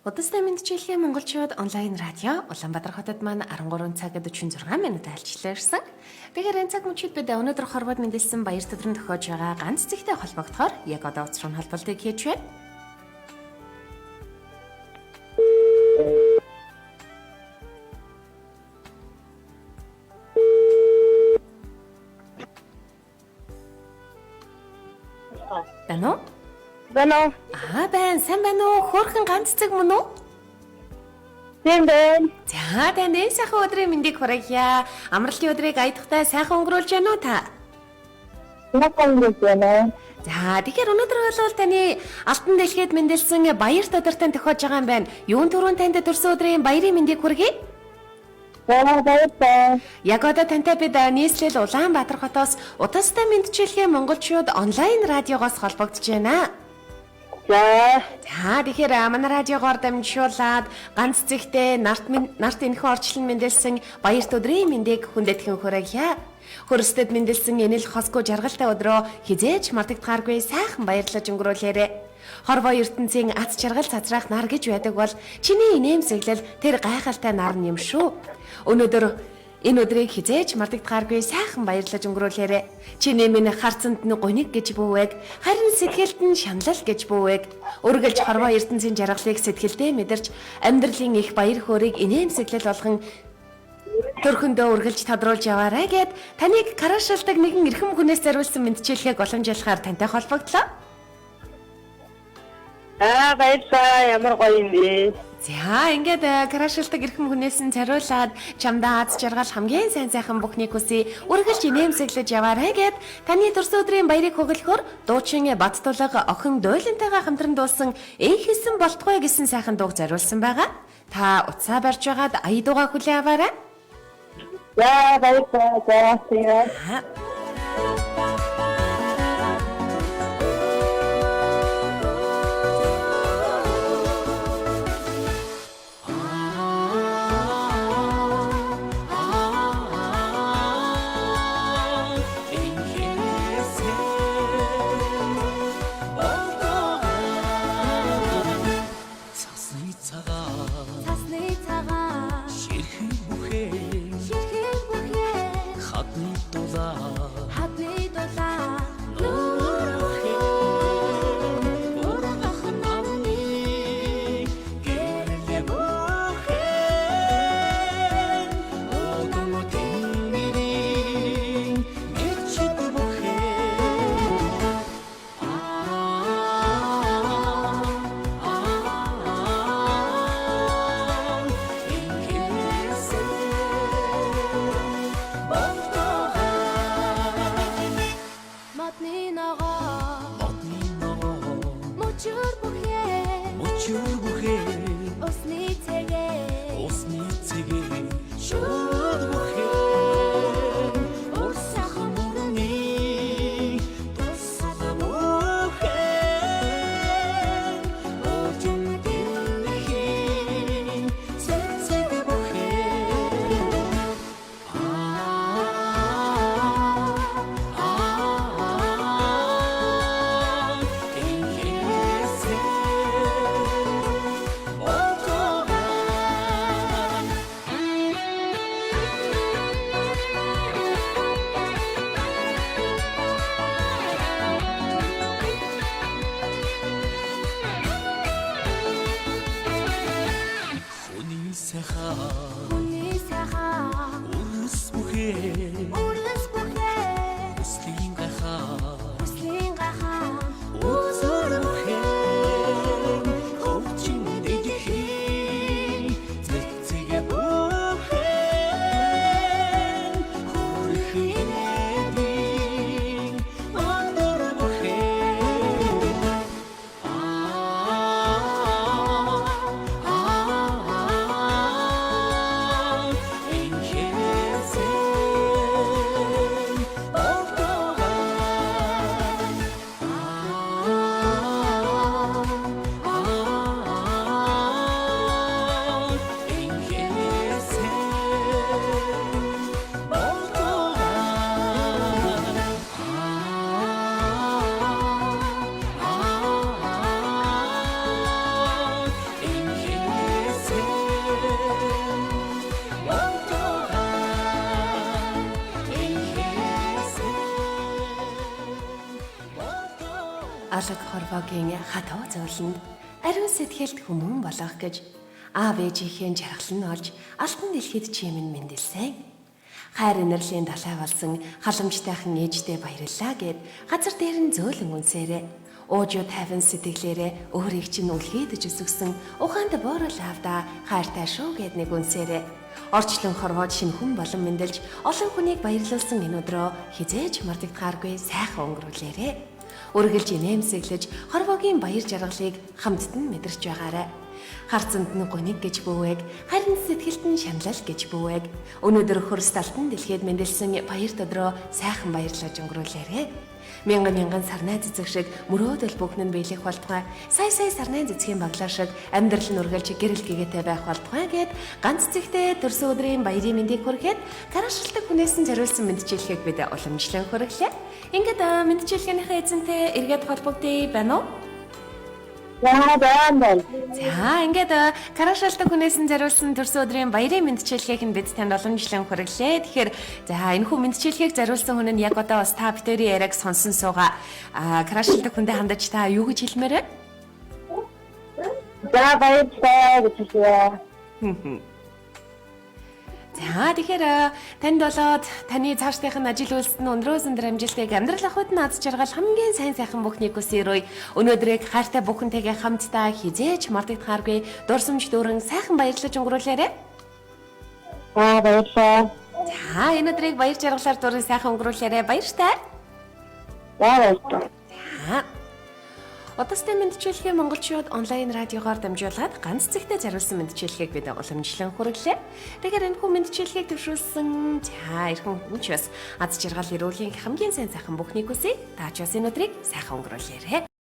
Удастай мэндчилгээ монголчууд онлайн радио Улаанбаатар хотод маань 13 цаг 46 минут альчлаа ирсэн. Тэгэхээр энэ цаг мөчид бид өнөөдөр хорвоод мэндэлсэн баяр төдрөн тохиож байгаа ганц зэгтэй холбогдохоор яг одоо уцрын холболтыг хийж байна. Байна уу? Байна уу? Аа байна, сайн байна уу? Хөөрхөн ганц зэг мөн үү? Тийм байна. За танд энэ сайхан өдрийн мэндийг хүргье. Амралтын өдрийг аядахтай сайхан өнгөрүүлж байна уу та? Сайхан өнгөрүүлж байна. За тэгэхээр өнөөдөр бол таны алтан дэлхийд мэндэлсэн баяр тодортой тохиож байгаа юм байна. Юун түрүүн танд төрсөн өдрийн баярын мэндийг хүргэе. За баярлалаа. Яг одоо тантай бид нийслэл Улаанбаатар хотоос утастай мэндчилгээ монголчууд онлайн радиогоос холбогдож байна. За. За тэгэхээр манай радиогоор дамжуулаад ганц зэгтээ нарт нарт энэхүү орчлон мэндэлсэн баярт өдрийн мэндийг хүндэтгэн хүргье. Хөрсдөд мэндэлсэн энэл хосгүй жаргалтай өдрөө хизээж мартагдгааргүй сайхан баярлаж өнгөрүүлээрэ. Хорвоо ертөнцийн аз жаргал цацраах нар гэж байдаг бол чиний инээмсэглэл тэр гайхалтай нар нь юм шүү. Өнөөдөр энэ өдрийг хизээж мартагдгааргүй сайхан баярлаж өнгөрүүлээрэ. Чиний минь харцанд нь гуниг гэж бүүвэг, харин сэтгэлд нь шаналл гэж бүүвэг. Үргэлж хорвоо ертөнцийн жаргалыг сэтгэлдээ мэдэрч, амьдралын их баяр хөөрийг инээмсэглэл болгон төрхөндөө үргэлж тодруулж яваарай гэд таныг карашилдаг нэгэн эрхэм хүнээс зориулсан мэндчилгээг уламжлахаар тантай холбогдлоо. Аа баярлалаа. Ямар гоё юм бэ? За ингээд карашилдаг эрхэм хүнээс нь зориулаад чамдаа аз жаргал хамгийн сайн сайхан бүхнийг хүсье. Үргэлж инээмсэглэж яваарай гэд таны төрсөн өдрийн баярыг хөглөхөөр дуучин Баттулга охин Дуйлантайгаа хамтран дуулсан "Энхэлсэн болтугай" гэсэн сайхан дууг зориулсан байгаа. Та утсаа барьж байгаад ая дуугаа хүлээн аваарай. За баярлалаа. За тэгээ. Цасны цагаан Цасны цагаан ширхэг бүхээ ширхэг бүхээ хадны дулаан хадны дулаан нүүр бүхээ ургах намны гэрлээ бүхээ удам тэнгэрийн мчид бүхээ Модны ногоо мөчөр бүхээ усны цэгээ Шууд бүхэн урсах мөрний тусал бүхэн ужим дэлхийн цэцэг бүхэн аа инхээсэн болтугай. Хүний сайхан Хүний сайхан өрс бүхээ өрс бүхээ хүслийн гайхаа хүслийн гайхаа үзэр бүхээ хөвчин дэлхийн цэцэг бүхээ хүрх инээдийн өндөр бүхээ аа инхээсэн Алаг хорвоогийн хатуу зовлонд ариун сэтгэлд хүмүүн болох гэж аав ээжийнхээ жаргал нь олж алтан дэлхийд чимэн мэндэлсэн. Хайр инэрлийн далай болсон халамжтайхан ээждээ баярлалаа гэд газар дээр нь зөөлөн үнсээрээ уужуу тайван сэтгэлээрээ өөрийг чинь үлгээдэж өсгсөн ухаанд буурал аавда хайртай шүү гэд нэг үнсээрээ орчлон хорвоод шинэ хүн болон мэндэлж олон хүнийг баярлуулсан энэ өдрөө хизээж мартагдахааргүй сайхан өнгөрүүлээрэ. Үргэлж инээмсэглэж хорвоогийн баяр жаргалыг хамтд нь мэдэрч байгаарай. Харцанд нь гуниг гэж бүүэг, харин сэтгэлд нь шаналл гэж бүүэг. Өнөөдөр хөрс талтан дэлхийд мэндэлсэн баяр өдрөө сайхан баярлаж өнгөрүүлээрэ. Мянган мянган сарнай цэцэг шиг мөрөөдөл бүхэн нь биелэх болтугай. Сая сая сарнай цэцгийн баглаа шиг амьдрал нь үргэлж гэрэл гэгээтэй байх болтугай гэд ганц цэгтээ төрсөн өдрийн баярын мэндийг хүргээд карашилдаг хүнээс нь зориулсан мэндчилгээг бид уламжлан хүргэлээ. Ингээд мэндчилгээнийхээ эзэнтэй эргээд холбогдъё байна уу? За байна. За ингээд карашалдаг хүнээс нь зориулсан төрсөн өдрийн баярын мэндчилгээг нь бид танд уламжлан хүргэлээ. Тэгэхээр за энэ хүү мэндчилгээг зориулсан хүн нь яг одоо бас та битэрийн яриаг сонсон суугаа. А карашалдаг хүндээ хандаж та юу гэж хэлмээр вэ? За баярлалаа гэж хэлье. За тэгэхээр танд болоод таны цаашдынх нь ажил үйлсэд нь өндрөөс өндөр амжилтыг амьдрал ахуйд нь аз жаргал хамгийн сайн сайхан бүхнийг хүсье. Өнөөдрийг хайртай бүхэнтэйгээ хамтдаа хизээж мартагдахааргүй дурсамж дүүрэн сайхан баярлаж өнгөрүүлээрэ. За баярлалаа. За энэ өдрийг баяр жаргалаар дүүрэн сайхан өнгөрүүлээрэ. Баяртай. За баярлалаа. За. Удастай мэндчилгээ монголчууд онлайн радиогоор дамжуулаад ганц зэгтээ зориулсан мэндчилгээг бид уламжлан хүргэлээ. Тэгэхээр энэ хүн мэндчилгээг төвшүүлсэн за эрхэм хүн ч бас аз жаргал эрүүлийн хамгийн сайн сайхан бүхнийг хүсье. Та ч бас энэ өдрийг сайхан өнгөрүүлээрэ.